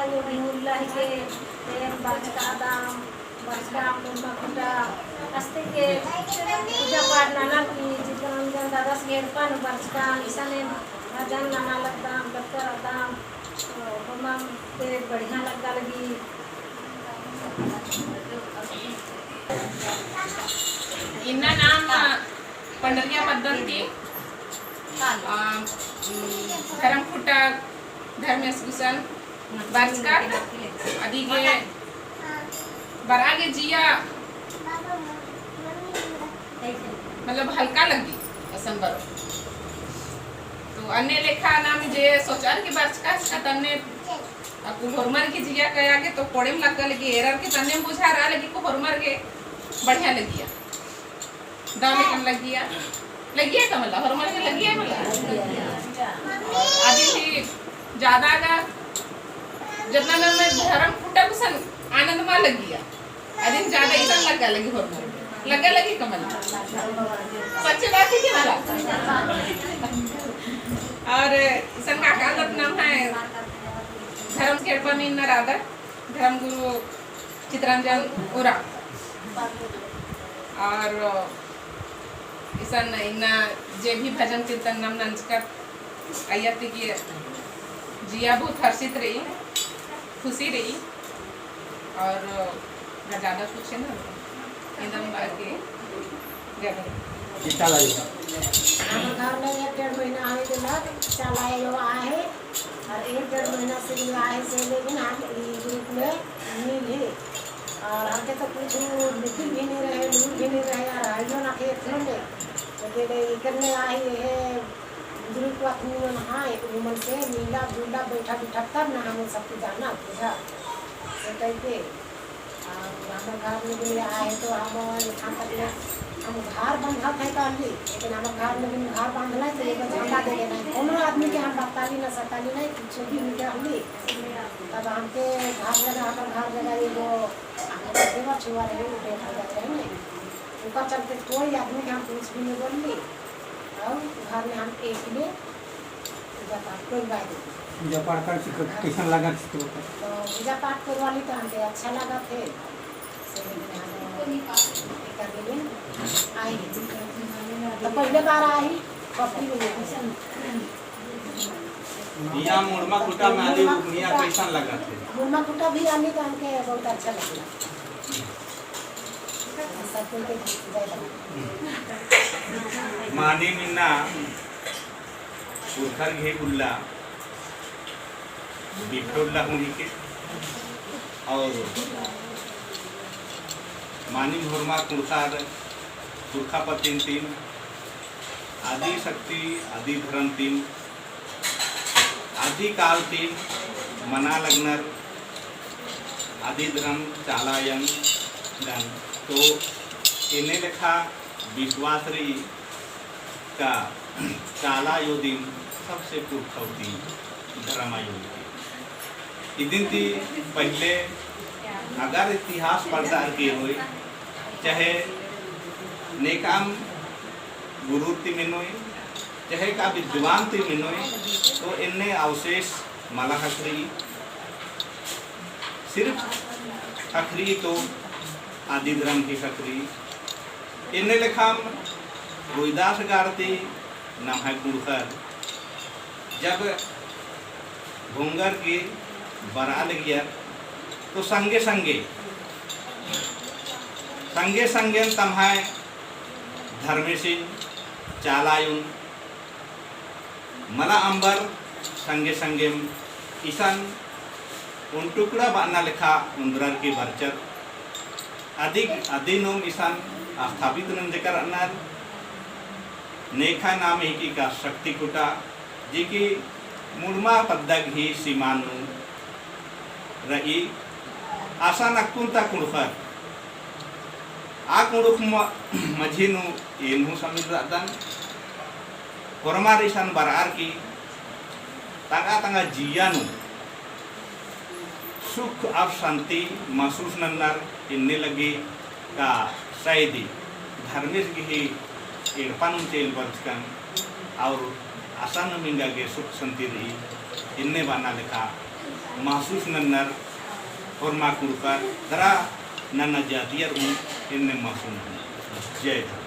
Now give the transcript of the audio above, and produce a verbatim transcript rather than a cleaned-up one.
बिहुल्ला हिके, तेन बरचकादम, बरचकाम मुड़मा खुटा, अस्ते के पूजा पाठ नना की चितरंजन दादस गे एड़पा नू बरचकाम, इसन एन भजन नना लगदम, लक्कर अदम, तो होरमर ते बढ़िया लग्गा लगी। इन्ना नाम पंडरिया पद्दन ती, आ, धर्म खुटा, धर्मेस गुसन, बरचका, अदिगे बरआ गे जिया, मतलब हल्का लग्गी, असन बरओ। तो अन्ने लेखा नाम जे सोचर की बरचका, इसका तन्ने अक्कु होरमर गे जिया कया गे तो कोड़ेम लग्गा लगी, एरर की तन्ने बुझारआ लगी को होरमर गे बढ़िया लगिया। दाल एखन लगिया, लगिया का मला, होरमर के लगिया मला। अदिन ही ज्यादा गा, जतना नाम धर्म खुटा गुसन आनंद मा लगिया। अदिन ज्यादा इसन लग्गा लगी होरमर। लग्गा लगी का मला। सच्चे बात है कि मला? और इसन का आदत नाम है, धर्म के एड़पा नू इन्ना रअदर, धर्म गुरु चितरंजन उराँव। और इसन इन्ना जे भी भजन कीर्तन नाम नंजकत अइय्या ती गे जिया बहुत हर्षित रई, खुशी रई। और ज्यादा कुछ ना, एकदम बाकी ज्यादा। कितना लगे? हमर घर में एक डेढ़ महीना आने के बाद चला आयो आहे। और एक डेढ़ महीना से ये आए से लेकिन हम ई group में मिल ही। और हमके तो कुछ निकल भी नहीं रहे, लूर भी नहीं रहे, और आइयो ना के इतना में। तो ये इकर में आई है, group वा थी मन हाँ, एक मन से मिला जुला बैठा बैठा तब ना हम सबको जाना बुझा। से कह के, आ, हमर घर में भी आए तो हम यहाँ तक ले, हम घर बंधा थे कहली, लेकिन हमर घर में भी घर बांधला तो एगो झंडा दे देना है। कोनो आदमी के हम बताली ना सताली नहीं, कुछ भी नहीं कहली। तब हमके घर जगह, हमर घर जगह एगो हमर देवर छुआ रहे, वो बैठा जाते रहे नहीं। ओकर चलते कोई आदमी के हम कुछ भी नहीं बोलली। और घर में हम एक ले पूजा पाठ करवा दे। पूजा पाठ कर सी, क-, कैसन लगा सी तो? तो पूजा पाठ करवाली तो हमके अच्छा लगा थे। से लेकिन हम एकर लेकिन आई। तो पहले बार आई, पप्पी में लेकिन। मियाँ मुड़मा खुटा में आली, मियाँ कैसन लगा थे? मुड़मा खुटा भी आली तो हमके बहुत अच्छा लगा। सब कोई के जय लगा। मानिम इन्ना पुरखर गही उल्ला बिफे उल्ला हूँ हिके। और मानिम होरमा कुँड़ुख़र पुरखा पतिन तिम आदि शक्ति, आदि धरम तिम, आदि काल तिम मना लगनर आदि धरम चाला अयंग गन। तो एन्ने लेखा विश्वास रई का चाला अयो दिम सबसे पुरखा दिम धरम अयो दिम। इदिन ती पहिले अगर इतिहास पढ़दर की होई, चाहे नेकाम गुरु ती मेनोई, चाहे का विद्वान ती मेनोई, तो एन्ने अवशेष मला ख़क्खरई, सिर्फ ख़क्खरई तो आदि धरम की ख़क्खरई। एन्ने लेखाम रोहिदास गार ती नम्है कुँड़ुख़र जब घोंगर की बरआ लगियर, तो संगे संगे, संगे संगे तम्है धर्मेसिन, चाला अयोन, मला अम्बर संगे संगेम इसन ओन टुकड़ा बअना लेखा ओन्द्रर की बरचर। अदिग, अदिनुम इसन स्थापित नंजकर अनर नेखा नाम हिकी का शक्ति खुटा, जे कि मुड़मा पद्दा गही सीमा नू रई। असन अक्कुन ता कुँड़ुख़र आ कुँड़ुख़ म-, मझी नू एन हूँ समिल रअदन। होरमर इसन बरअर की तंगआ तंगआ जिया नू सुख और शांति महसूस नन्नर एन्ने लगी का शायदी धर्मेस गही एड़पा नू चेल बरचकन और असन एंगा गे सुख शांति रई एन्ने बअना लेखा महसूस नन्नर और मा कुँड़ुख़र दरा नन्ना जातियर हूँ एन्ने महसूस नन्नर। जय धर्म।